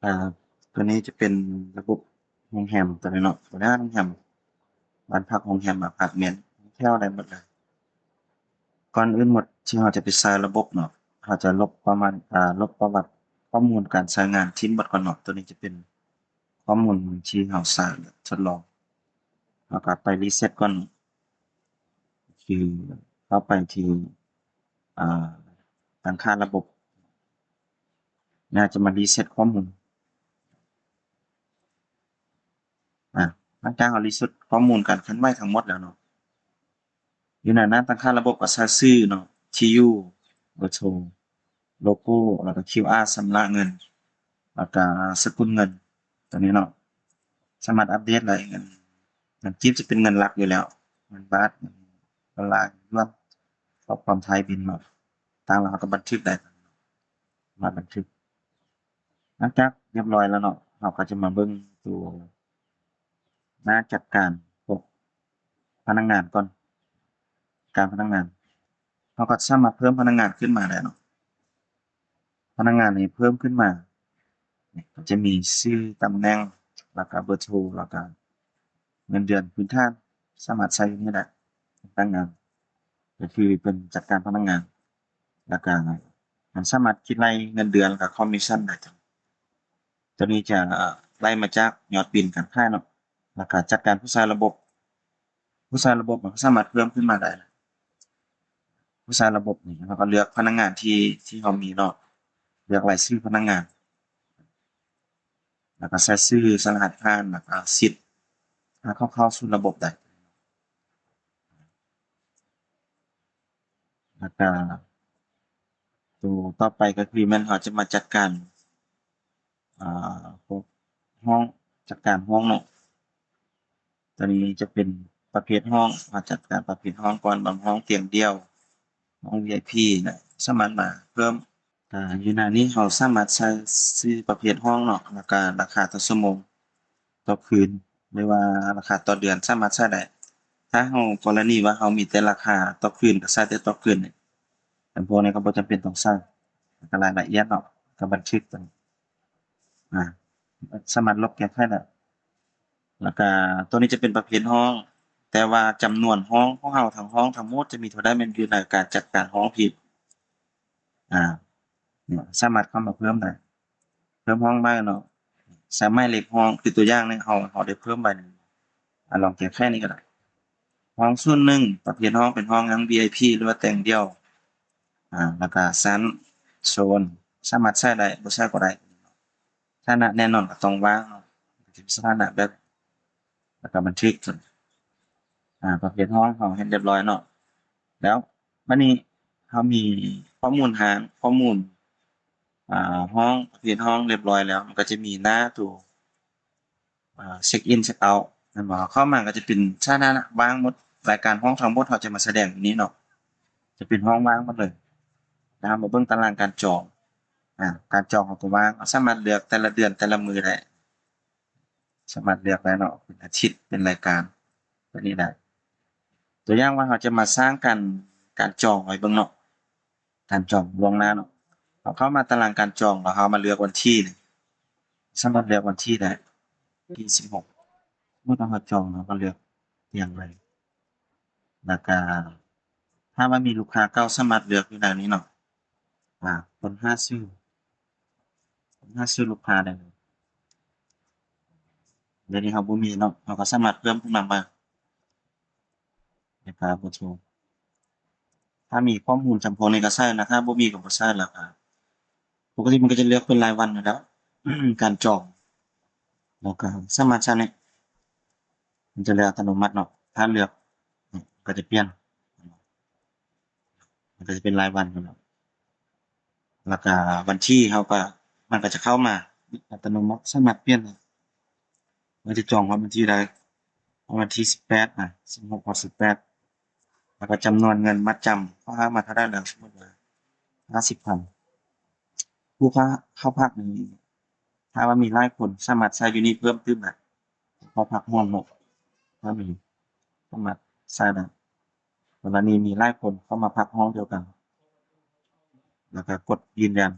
ອ່າ ຕົວນີ້ຈະເປັນລະບົບໂຮງແຮມ ຕົວນີ້ເນາະ ຕົວນີ້ໂຮງແຮມ ບ້ານພັກ ໂຮງແຮມ ອາພາດເມັນ ແຖວໄດ້ໝົດເລີຍ. ກ່ອນອື່ນໝົດທີ່ເຮົາຈະໄປໃຊ້ລະບົບເນາະ ເຮົາຈະລົບປະມານ ອ່າ ລົບປະຫວັດຂໍ້ມູນການໃຊ້ງານຖິ້ມເບິດກ່ອນເນາະ. ຕົວນີ້ຈະເປັນຂໍ້ມູນທີ່ເຮົາໃຊ້ທົດລອງ ເຮົາກໍໄປຣີເຊັດກ່ອນ ຄືເຂົ້າໄປທີ່ ອ່າ ຕັ້ງຄ່າລະບົບ ແລ້ວຈະມາຣີເຊັດຂໍ້ມູນ. ອາ ຫຼັງຈາກເຮົາຣີເຊັດຂໍ້ມູນການເຄື່ອນໄຫວທັງໝົດແລ້ວເນາະ ຢູ່ໃນໜ້າຕັ້ງຄ່າລະບົບກໍໃສ່ຊື່ເນາະ ທີ່ຢູ່ ເບີໂທ ໂລໂກ້ ແລ້ວກໍຄິວອາ ຊຳລະເງິນ ແລ້ວກໍສະກຸນເງິນ ຕົວນີ້ເນາະ ສາມາດອັບເດດໄດ້. ເງິນ ເງິນກີບຈະເປັນເງິນຫຼັກຢູ່ແລ້ວ ເງິນບາດ ເງິນດອນລາ ເງິນຢວນ ຂໍ້ຄວາມໄທ ບິນເນາະ ຕ່າງໆ ແລ້ວເຮົາກໍບັນທຶກໄດ້ ມາບັນທຶກ. ຫຼັງຈາກຮຽບຮ້ອຍແລ້ວເນາະ ເຮົາກໍຈະມາເບິ່ງຕົວໜ້າຈັດການພວກພະນັກງານກ່ອນ ການພະນັກງານ ເຮົາກໍສາມາດເພີ່ມພະນັກງານຂຶ້ນມາໄດ້ເນາະ. ພະນັກງານນີ້ເພີ່ມຂຶ້ນມາ ກໍຈະມີຊື່ ຕຳແໜ່ງ ແລ້ວກໍເບີໂທ ແລ້ວກໍເງິນເດືອນພື້ນຖານ ສາມາດໃຊ້ຢູ່ນີ້ໄດ້ ພະນັກງານ ກໍຄືເປັນຈັດການພະນັກງານ ແລ້ວກໍມັນສາມາດຄິດໄລ່ເງິນເດືອນ ແລ້ວກໍຄອມມິດຊັນໄດ້. ຕົວນີ້ຈະໄລ່ມາຈາກຍອດບິນການຂາຍເນາະ ແລ້ວກໍຈັດການຜູ້ໃຊ້ລະບົບ ຜູ້ໃຊ້ລະບົບມັນກໍສາມາດເພີ່ມຂຶ້ນມາໄດ້. ຜູ້ໃຊ້ລະບົບນີ້ ເຮົາກໍເລືອກພະນັກງານທີ່ ທີ່ເຮົາມີເນາະ ເລືອກລາຍຊື່ພະນັກງານ ແລ້ວກໍໃສ່ຊື່ ໃສ່ລະຫັດຜ່ານ ແລ້ວກໍສິດ ເຂົ້າ ເຂົ້າສູ່ລະບົບໄດ້. ແລ້ວກໍຕົວຕໍ່ໄປກໍຄືແມ່ນເຮົາຈະມາຈັດການ ອ່າ ພວກຫ້ອງ ຈັດການຫ້ອງເນາະ. ຕົວນີ້ຈະເປັນປະເພດຫ້ອງ ເຮົາຈັດການປະເພດຫ້ອງກ່ອນ ບາງຫ້ອງຕຽງດ່ຽວ ຫ້ອງວີໄອພີນະ ສາມາດມາເພີ່ມ ອ່າ ຢູ່ໜ້ານີ້ເຮົາສາມາດໃສ່ຊື່ປະເພດຫ້ອງເນາະ ແລ້ວກະລາຄາຕໍ່ຊົ່ວໂມງ ຕໍ່ຄືນ ຫຼືວ່າລາຄາຕໍ່ເດືອນສາມາດໃສ່ໄດ້. ຖ້າເຮົາ ກໍລະນີວ່າເຮົາມີແຕ່ລາຄາຕໍ່ຄືນ ກໍໃສ່ແຕ່ຕໍ່ຄືນນີ້ ອັນພວກນີ້ກໍບໍ່ຈຳເປັນຕ້ອງໃສ່ ແລ້ວກໍລາຍລະອຽດເນາະ ກໍບັນທຶກຕົວນີ້ ອ່າ ສາມາດລົບແກ້ໄຂໄດ້. ແລ້ວກະຕົວນີ້ຈະເປັນປະເພດຫ້ອງ ແຕ່ວ່າຈຳນວນຫ້ອງຂອງເຮົາທັງຫ້ອງທັງໝົດຈະມີເທົ່າໃດແມ່ນຢູ່ໃນການຈັດການຫ້ອງພີດ ອ່າ ນີ້ສາມາດເຂົ້າມາເພີ່ມໄດ້ ເພີ່ມຫ້ອງໃໝ່ເນາະ ໃສ່ໝາຍເລກຫ້ອງ ຄືຕົວຢ່າງນີ້ ເຮົາ ເຮົາໄດ້ເພີ່ມໄວ້ນີ້ ອ່າ ລອງແກ້ໄຂນີ້ກໍໄດ້ ຫ້ອງສູນໜຶ່ງ ປະເພດຫ້ອງເປັນຫ້ອງຫຍັງ ວີໄອພີ ຫຼືວ່າແຕ່ງດ່ຽວ ອ່າ ແລ້ວກະຊັ້ນ ໂຊນ ສາມາດໃສ່ໄດ້ ບໍ່ໃສ່ກໍໄດ້ ຖານະແນ່ນອນກໍຕ້ອງວ່າງເນາະ ຈະມີສະຖານະແບບ ແລ້ວກໍບັນທຶກ ອ່າ ປະເພດຫ້ອງເຮົາເຮັດຮຽບຮ້ອຍເນາະ. ແລ້ວບາດນີ້ເຮົາມີຂໍ້ມູນຮ້ານ ຂໍ້ມູນ ອ່າ ຫ້ອງ ປະເພດຫ້ອງຮຽບຮ້ອຍແລ້ວ ມັນກໍຈະມີໜ້າໂຕ ອ່າ ເຊັກອິນ ເຊັກເອົາ ແມ່ນບໍ່? ເຂົ້າມາກໍຈະເປັນສາທາລະນະ ວ່າງໝົດ ລາຍການຫ້ອງທັງໝົດເຮົາຈະມາສະແດງຢູ່ນີ້ເນາະ ຈະເປັນຫ້ອງວ່າງໝົດເລີຍ. ແລ້ວເຮົາມາເບິ່ງຕາລາງການຈອງ ອ່າ ການຈອງເຮົາກໍວ່າງ ເຮົາສາມາດເລືອກແຕ່ລະເດືອນ ແຕ່ລະມື້ໄດ້ ສາມາດເລືອກໄດ້ເນາະ ເປັນອາທິດ ເປັນລາຍການ ແບບນີ້ໄດ້. ຕົວຢ່າງວ່າເຮົາຈະມາສ້າງການ ການຈອງໄວ້ເບິ່ງເນາະ ການຈອງລ່ວງໜ້າເນາະ ເຮົາເຂົ້າມາຕາລາງການຈອງ ແລ້ວເຮົາມາເລືອກວັນທີ ສາມາດເລືອກວັນທີໄດ້ ວັນທີສິບຫົກ ສົມມຸດວ່າເຮົາຈອງ ເຮົາກໍເລືອກຕຽງໄວ້ ແລ້ວກະຖ້າວ່າມີລູກຄ້າເກົ່າສາມາດເລືອກຢູ່ໜ້ານີ້ເນາະ ອ່າ ຄົ້ນຫາຊື່ ຄົ້ນຫາຊື່ລູກຄ້າໄດ້ເລີຍ. ດຽວນີ້ເຮົາບໍ່ມີເນາະ ເຮົາກໍສາມາດເພີ່ມຂຶ້ນມາໃໝ່ ແລ້ວກໍເບີໂທ ຖ້າມີຂໍ້ມູນຈຳພວກນີ້ກໍໃສ່ນະ ຖ້າບໍ່ມີກໍບໍ່ໃສ່. ແລ້ວກໍປົກກະຕິມັນກໍຈະເລືອກເປັນລາຍວັນຢູ່ແລ້ວ ການຈອງ ແລ້ວກໍສາມາດໃສ່ນີ້ ມັນຈະເລືອກອັດຕະໂນມັດເນາະ ຖ້າເລືອກ ນີ້ ກໍຈະປ່ຽນ ມັນກໍຈະເປັນລາຍວັນຢູ່ແລ້ວ ແລ້ວກະວັນທີເຮົາກະ ມັນກະຈະເຂົ້າມາອັດຕະໂນມັດ ສາມາດປ່ຽນໄດ້ ວ່າຈະຈອງຮອດວັນທີໃດ ຮອດວັນທີສິບແປດນະ ສິບຫົກຮອດສິບແປດ ແລ້ວກະຈຳນວນເງິນມັດຈຳ ເຮົາໃຫ້ມາເທົ່າໃດແລ້ວ ສົມມຸດວ່າຫ້າສິບພັນ ຜູ້ເຂົ້າ ເຂົ້າພັກນີ້ ຖ້າວ່າມີຫຼາຍຄົນສາມາດໃຊ້ຢູ່ນີ້ເພີ່ມຕື່ມໄດ້ ເຂົ້າພັກຮ່ວມເນາະ ຖ້າມີສາມາດໃຊ້ໄດ້ ກໍລະນີມີຫຼາຍຄົນເຂົ້າມາພັກຫ້ອງດຽວກັນ ແລ້ວກໍກົດຢືນຢັນ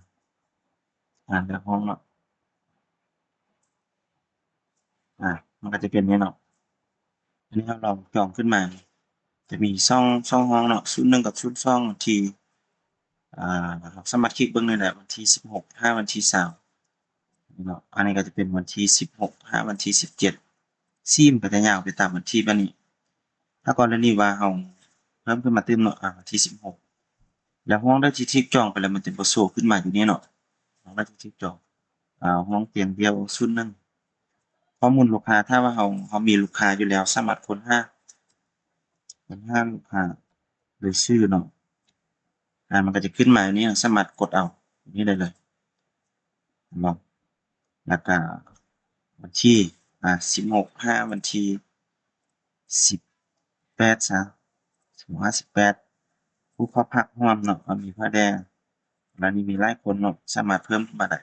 ອ່າ ເລືອກຫ້ອງເນາະ ມັນກໍຈະເປັນນີ້ເນາະ. ອັນນີ້ເຮົາລອງຈອງຂຶ້ນມາ ຈະມີສອງ ສອງຫ້ອງເນາະ ສູນໜຶ່ງກັບສູນສອງ ວັນທີ ອ່າ ເຮົາສາມາດຄລິກເບິ່ງໄດ້ແຫຼະ ວັນທີສິບຫົກຫາວັນທີຊາວເນາະ. ອັນນີ້ກໍຈະເປັນວັນທີສິບຫົກຫາວັນທີສິບເຈັດ ຊີມກໍຈະຍາວໄປຕາມວັນທີແບບນີ້. ຖ້າກໍລະນີວ່າເຮົາເພີ່ມຂຶ້ນມາຕື່ມເນາະ ອ່າ ວັນທີສິບຫົກ ແລ້ວຫ້ອງໃດທີ່ຖືກຈອງໄປແລ້ວ ມັນຈະບໍ່ໂຊຂຶ້ນມາຢູ່ນີ້ເນາະ. ຫ້ອງໃດທີ່ຖືກຈອງ ອ່າ ຫ້ອງຕຽງດຽວສູນໜຶ່ງ ຂໍ້ມູນລູກຄ້າ ຖ້າວ່າເຮົາ ເຮົາມີລູກຄ້າຢູ່ແລ້ວ ສາມາດຄົ້ນຫາ ຄົ້ນຫາລູກຄ້າໂດຍຊື່ເນາະ. ອ່າ ມັນກໍຈະຂຶ້ນມາຢູ່ນີ້ ເຮົາສາມາດກົດເອົານີ້ໄດ້ເລີຍ ເຫັນບໍ່? ແລ້ວກໍວັນທີ ອ່າ ສິບຫົກຫາວັນທີສິບແປດຊະ ສິບຫົກຫາສິບແປດ ຜູ້ເຂົ້າພັກຮ່ວມເນາະ ກໍມີໃຜແດ່ ລະນີ້ມີຫຼາຍຄົນເນາະ ສາມາດເພີ່ມຂຶ້ນມາໄດ້.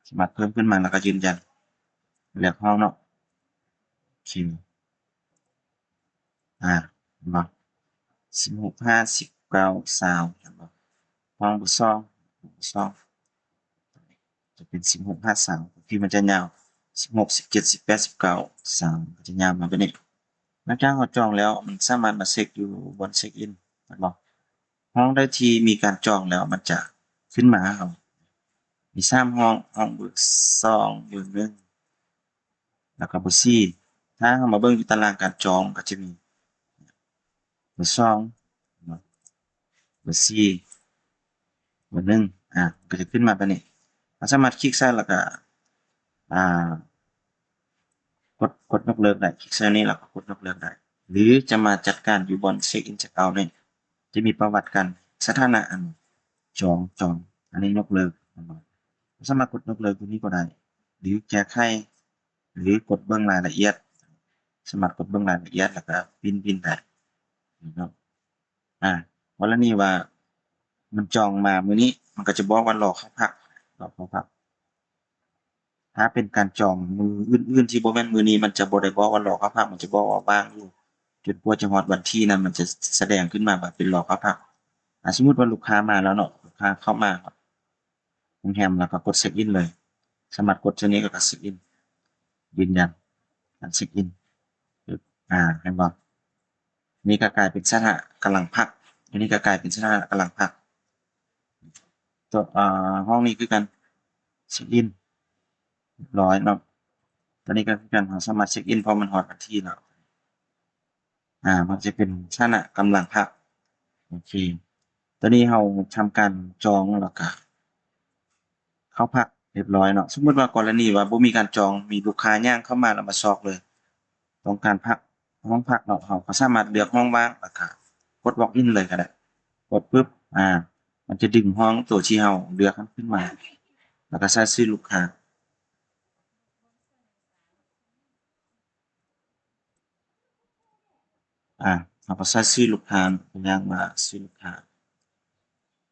ສາມາດເພີ່ມຂຶ້ນມາ ແລ້ວກໍຢືນຢັນ ເລືອກຫ້ອງເນາະ. ໂອເຄ ອ່າ ເຫັນບໍ່? ສິບຫົກຫາສິບເກົ້າ ຊາວ ເຫັນບໍ່? ຫ້ອງເບີສອງ ຫ້ອງເບີສອງ ຈະເປັນສິບຫົກຫາຊາວ ຄືມັນຈະຍາວ ສິບຫົກ ສິບເຈັດ ສິບແປດ ສິບເກົ້າ ຊາວ ກໍຈະຍາວມາແບບນີ້. ຫຼັງຈາກເຮົາຈອງແລ້ວ ມັນສາມາດມາເຊັກຢູ່ບ່ອນເຊັກອິນ ເຫັນບໍ່? ຫ້ອງໃດທີ່ມີການຈອງແລ້ວ ມັນຈະຂຶ້ນມາໃຫ້ເຮົາ ມີສາມຫ້ອງ ຫ້ອງເບີສອງ ເບີໜຶ່ງ ແລ້ວກໍເບີສີ່. ຖ້າເຮົາມາເບິ່ງຢູ່ຕາລາງການຈອງ ກໍຈະມີເບີສອງ ເບີສີ່ ເບີໜຶ່ງ ອ່າ ມັນກໍຈະຂຶ້ນມາແບບນີ້. ເຮົາສາມາດຄລິກໃສ່ ແລ້ວກໍ ອ່າ ກົດ ກົດຍົກເລີກໄດ້ ຄລິກໃສ່ນີ້ແລ້ວກໍກົດຍົກເລີກໄດ້ ຫຼືຈະມາຈັດການຢູ່ບ່ອນເຊັກອິນ ເຊັກເອົານີ້ ຈະມີປະຫວັດການ ສະຖານະອັນຈອງ ຈອງ ອັນນີ້ຍົກເລີກ ສາມາດກົດຍົກເລີກຢູ່ນີ້ກໍໄດ້ ຫຼືແກ້ໄຂ ຫຼືກົດເບິ່ງລາຍລະອຽດ ສາມາດກົດເບິ່ງລາຍລະອຽດ ແລ້ວກໍປິ່ນ ປິ່ນໄດ້ເນາະ. ອ່າ ກໍລະນີວ່າມັນຈອງມາມື້ນີ້ ມັນກໍຈະບອກວ່າລໍເຂົ້າພັກ ລໍເຂົ້າພັກ. ຖ້າເປັນການຈອງມື້ອື່ນໆທີ່ບໍ່ແມ່ນມື້ນີ້ ມັນຈະບໍ່ໄດ້ບອກວ່າລໍເຂົ້າພັກ ມັນຈະບອກວ່າວ່າງຢູ່ ຈົນກວ່າຈະຮອດວັນທີນັ້ນ ມັນຈະສະແດງຂຶ້ນມາວ່າເປັນລໍເຂົ້າພັກ. ອ່າ ສົມມຸດວ່າລູກຄ້າມາແລ້ວເນາະ ລູກຄ້າເຂົ້າມາໂຮງແຮມ ແລ້ວກໍກົດເຊັກອິນເລີຍ ສາມາດກົດໂຕນີ້ ແລ້ວກໍເຊັກອິນ ຢືນຢັນການເຊັກອິນ ອ່າ ເຫັນບໍ່? ນີ້ກໍກາຍເປັນສະຖານະກຳລັງພັກ ອັນນີ້ກໍກາຍເປັນສະຖານະກຳລັງພັກ. ຕົວ ອ່າ ຫ້ອງນີ້ຄືກັນ ເຊັກອິນ ຮຽບຮ້ອຍເນາະ. ຕົວນີ້ກໍຄືກັນ ເຮົາສາມາດເຊັກອິນ ເພາະມັນຮອດວັນທີແລ້ວ ອ່າ ມັນຈະເປັນສະຖານະກຳລັງພັກ. ໂອເຄ ຕອນນີ້ເຮົາທຳການຈອງ ແລ້ວກະເຂົ້າພັກຮຽບຮ້ອຍເນາະ. ສົມມຸດວ່າກໍລະນີວ່າບໍ່ມີການຈອງ ມີລູກຄ້າຍ່າງເຂົ້າມາແລ້ວມາຊອກເລີຍ ຕ້ອງການພັກ ຫ້ອງພັກເນາະ ເຮົາກໍສາມາດເລືອກຫ້ອງວ່າງ ແລ້ວກະກົດ walk in ເລີຍກໍໄດ້. ກົດປຶບ ອ່າ ມັນຈະດຶງຫ້ອງໂຕທີ່ເຮົາເລືອກນັ້ນຂຶ້ນມາ ແລ້ວກໍໃສ່ຊື່ລູກຄ້າ. ອ່າ ເຮົາກໍໃສ່ຊື່ລູກຄ້າ ເປັນຢ່າງວ່າຊື່ລູກຄ້າ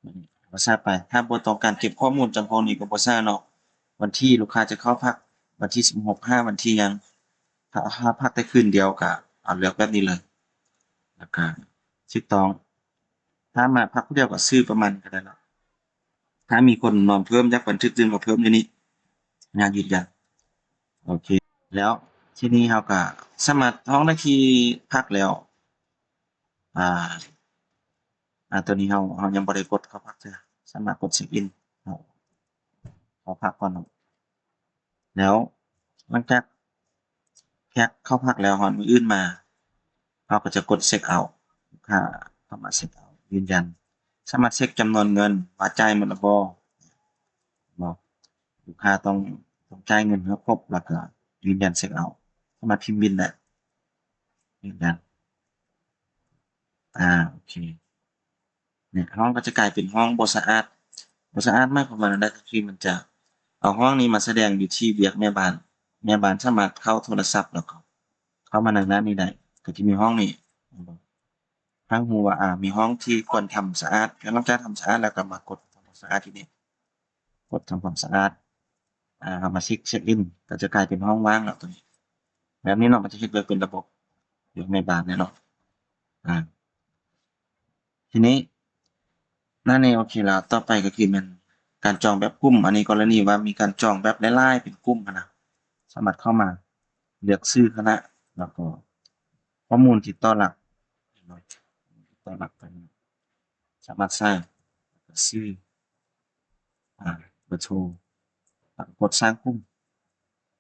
ບາດນີ້ເຮົາກໍໃສ່ໄປ. ຖ້າບໍ່ຕ້ອງການເກັບຂໍ້ມູນຈຳພວກນີ້ກໍບໍ່ໃສ່ເນາະ. ວັນທີລູກຄ້າຈະເຂົ້າພັກ ວັນທີສິບຫົກຫາວັນທີຫຍັງ ຖ້າ ຖ້າພັກແຕ່ຄືນດຽວກໍເອົາເລືອກແບບນີ້ເລີຍ ແລ້ວກໍຖືກຕ້ອງ. ຖ້າມາພັກຜູ້ດຽວກໍຊື່ປະມານນີ້ກໍໄດ້ລະ. ຖ້າມີຄົນນອນເພີ່ມ ຢາກບັນທຶກຕື່ມກໍເພີ່ມຢູ່ນີ້ ຍາກຢືນຢັນ. ໂອເຄ ແລ້ວທີນີ້ເຮົາກໍສາມາດ ຫ້ອງໃດທີ່ພັກແລ້ວ ອ່າ ອ່າ ຕົວນີ້ເຮົາ ເຮົາຍັງບໍ່ໄດ້ກົດເຂົ້າພັກເທື່ອ ສາມາດກົດເຊັກອິນ ເຂົ້າ ເຂົ້າພັກກ່ອນເນາະ. ແລ້ວຫຼັງຈາກແພັກເຂົ້າພັກແລ້ວ ຮອດມື້ອື່ນມາ ເຮົາກໍຈະກົດເຊັກເອົາ ລູກຄ້າເຂົ້າມາເຊັກເອົາ ຢືນຢັນ ສາມາດເຊັກຈຳນວນເງິນວ່າຈ່າຍໝົດແລ້ວບໍ່ ເນາະ ລູກຄ້າຕ້ອງ ຕ້ອງຈ່າຍເງິນໃຫ້ຄົບ ແລ້ວກໍຢືນຢັນເຊັກເອົາ ສາມາດພິມບິນໄດ້ ຢືນຢັນ. ອ່າ ໂອເຄ ນີ້ ຫ້ອງກໍຈະກາຍເປັນຫ້ອງບໍ່ສະອາດ. ບໍ່ສະອາດໝາຍຄວາມວ່າແນວໃດ? ກໍຄືມັນຈະເອົາຫ້ອງນີ້ມາສະແດງຢູ່ທີ່ວຽກແມ່ບ້ານ, ແມ່ບ້ານສາມາດເຂົ້າໂທລະສັບ ແລ້ວກໍເຂົ້າມາໃນໜ້ານີ້ໄດ້. ກໍຈະມີຫ້ອງນີ້ ເຫັນບໍ່? ໃຫ້ຮູ້ວ່າ ອ່າ ມີຫ້ອງທີ່ຄວນທຳສະອາດ, ຫຼັງຈາກທຳສະອາດແລ້ວກໍມາກົດທຳຄວາມສະອາດຢູ່ນີ້. ກົດທຳຄວາມສະອາດ ອ່າ ເຮົາມາເຊັກ ເຊັກອິນ ກໍຈະກາຍເປັນຫ້ອງວ່າງແລ້ວຕົວນີ້. ແບບນີ້ເນາະ ມັນຈະເຮັດໄວ້ເປັນລະບົບຢູ່ໃນບ້ານແນ່ເນາະ. ອ່າ ທີນີ້ໜ້ານີ້ໂອເຄແລ້ວ. ຕໍ່ໄປກໍຄືແມ່ນການຈອງແບບກຸ່ມ. ອັນນີ້ກໍລະນີວ່າມີການຈອງແບບຫຼາຍໆເປັນກຸ່ມຫັ້ນນະ. ສາມາດເຂົ້າມາເລືອກຊື່ຄະນະ ແລ້ວກໍຂໍ້ມູນຕິດຕໍ່ຫຼັກ ຕິດຕໍ່ຫຼັກໄປ ສາມາດໃສ່ຊື່ ອາ ເບີໂທ ແລ້ວກໍກົດສ້າງກຸ່ມ.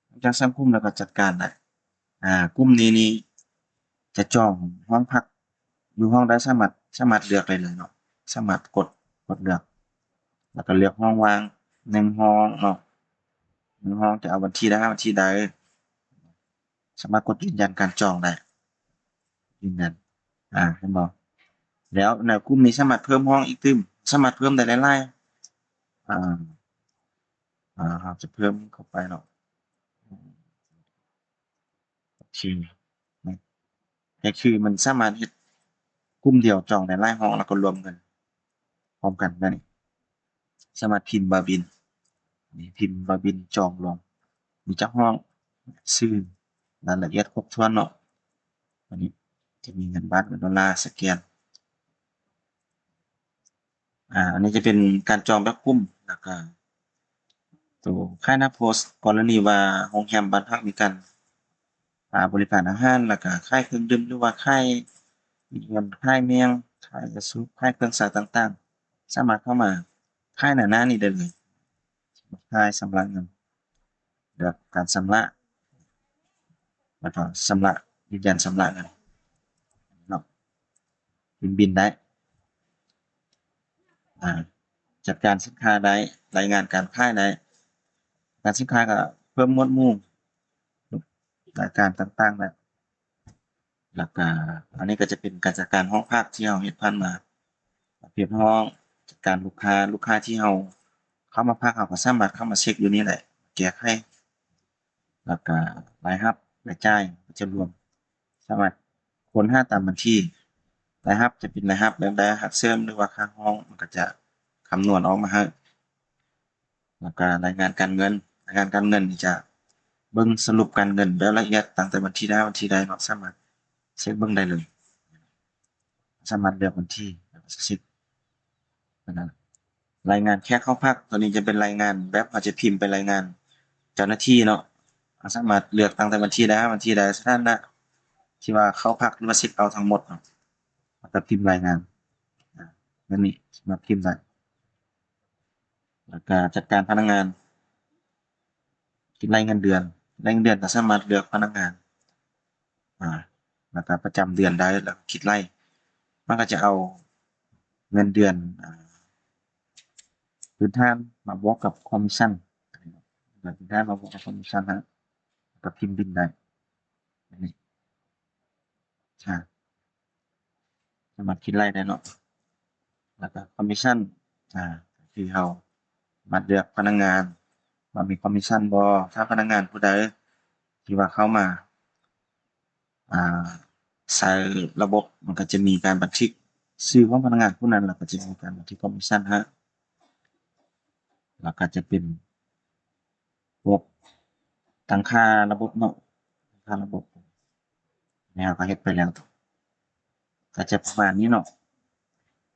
ຫຼັງຈາກສ້າງກຸ່ມແລ້ວກໍຈັດການໄດ້. ອາ ກຸ່ມນີ້ນີ້ຈະຈອງຫ້ອງພັກຢູ່ຫ້ອງໃດ ສາມາດ ສາມາດເລືອກໄດ້ເລີຍເນາະ. ສາມາດກົດ ກົດເລືອກ ແລ້ວກໍເລືອກຫ້ອງວ່າງໜຶ່ງຫ້ອງເນາະ. ໜຶ່ງຫ້ອງຈະເອົາວັນທີໃດ ວັນທີໃດ. ສາມາດກົດຢືນຢັນການຈອງໄດ້ ຢືນຢັນ ອາ ເຫັນບໍ່? ແລ້ວໃນກຸ່ມນີ້ສາມາດເພີ່ມຫ້ອງອີກຕື່ມ ສາມາດເພີ່ມໄດ້ຫຼາຍໆ ອາ ອາ ເຮົາຈະເພີ່ມເຂົ້າໄປເນາະ. ໂອເຄ ກໍຄືມັນສາມາດເຮັດກຸ່ມດຽວຈອງໄດ້ຫຼາຍຫ້ອງ ແລ້ວກໍລວມເງິນພ້ອມກັນແບບນີ້. ສາມາດພິມບ່າວບິນ ນີ້ພິມບ່າວບິນຈອງລວມ ມີຈັກຫ້ອງ ຊື່ ລາຍລະອຽດຄົບຖ້ວນເນາະ. ອັນນີ້ຈະມີເງິນບາດ ເງິນໂດລາ ສະແກນ. ອາ ອັນນີ້ຈະເປັນການຈອງແບບກຸ່ມ ແລ້ວກະໂຕຂາຍໜ້າໂພສ ກໍລະນີວ່າໂຮງແຮມບ້ານພັກມີການ ອາ ບໍລິການອາຫານ ແລ້ວກະຂາຍເຄື່ອງດື່ມ ຫຼືວ່າຂາຍເງິນ ຂາຍແມງ ຂາຍກະສູບ ຂາຍເຄື່ອງໃຊ້ຕ່າງໆ ສາມາດເຂົ້າມາຂາຍໜ້າໜ້ານີ້ໄດ້ເລີຍ. ຂາຍ ຊຳລະເງິນ ແບບການຊຳລະ ແລ້ວກໍຊຳລະ ຢືນຢັນຊຳລະເງິນເນາະ. ພິມບິນໄດ້ ອາ ຈັດການສິນຄ້າໄດ້ ລາຍງານການຂາຍໄດ້. ການສິນຄ້າກໍເພີ່ມໝວດໝູ່ ລາຍການຕ່າງໆໄດ້. ແລ້ວກະອັນນີ້ກໍຈະເປັນການຈັດການຫ້ອງພັກທີ່ເຮົາເຮັດຜ່ານມາ ປະເພດຫ້ອງ ຈັດການລູກຄ້າ ລູກຄ້າທີ່ເຮົາເຂົ້າມາພັກ ເຮົາກໍສາມາດເຂົ້າມາເຊັກຢູ່ນີ້ໄດ້ ແກ້ໄຂ ແລ້ວກະລາຍຮັບ ລາຍຈ່າຍ ກໍຈະລວມ ສາມາດຄົ້ນຫາຕາມບັນທີ ລາຍຮັບຈະເປັນລາຍຮັບແບບໃດ ຮັບເສີມ ຫຼືວ່າຄ່າຫ້ອງ ມັນກໍຈະຄຳນວນອອກມາໃຫ້. ແລ້ວກະລາຍງານການເງິນ ລາຍງານການເງິນນີ້ຈະເບິ່ງສະຫຼຸບການເງິນແບບລະອຽດ ຕັ້ງແຕ່ວັນທີໃດ ວັນທີໃດເນາະ ສາມາດເຊັກເບິ່ງໄດ້ເລີຍ ສາມາດເລືອກວັນທີ ແລ້ວກໍເຊັກ. ລາຍງານແຂກເຂົ້າພັກ ໂຕນີ້ຈະເປັນລາຍງານແບບເຮົາຈະພິມໄປລາຍງານເຈົ້າໜ້າທີ່ເນາະ ເຮົາສາມາດເລືອກຕັ້ງແຕ່ວັນທີໃດ ວັນທີໃດ ສະຖານະທີ່ວ່າເຂົ້າພັກ ຫຼືວ່າເຊັກເອົາທັງໝົດເນາະ ແລ້ວກໍພິມລາຍງານ ອາ ແບບນີ້ສາມາດພິມໄດ້. ແລ້ວກະຈັດການພະນັກງານ ຄິດໄລ່ເງິນເດືອນ ໄລ່ເງິນເດືອນກໍສາມາດເລືອກພະນັກງານ ອາ ແລ້ວກະປະຈຳເດືອນໃດ ແລ້ວຄິດໄລ່ ມັນກໍຈະເອົາເງິນເດືອນ ອາ ພື້ນຖານມາບວກກັບຄອມມິດຊັນ ເງິນເດືອນພື້ນຖານມາບວກກັບຄອມມິດຊັນ ແລ້ວກໍພິມບິນໄດ້ ແບບນີ້ ອາ ສາມາດຄິດໄລ່ໄດ້ເນາະ. ແລ້ວກໍຄອມມິດຊັນ ອາ ຄືເຮົາສາມາດເລືອກພະນັກງານວ່າມີຄອມມິດຊັນບໍ່ ຖ້າພະນັກງານຜູ້ໃດທີ່ວ່າເຂົ້າມາ ອາ ໃຊ້ລະບົບ ມັນກໍຈະມີການບັນທຶກຊື່ຂອງພະນັກງານຜູ້ນັ້ນ ແລ້ວກໍຈະມີການບັນທຶກຄອມມິດຊັນໃຫ້ ແລ້ວກໍຈະເປັນ ພວກຕັ້ງຄ່າລະບົບເນາະ ຕັ້ງຄ່າລະບົບ ແນວກໍເຮັດໄປແລ້ວ ກໍຈະປະມານນີ້ເນາະ.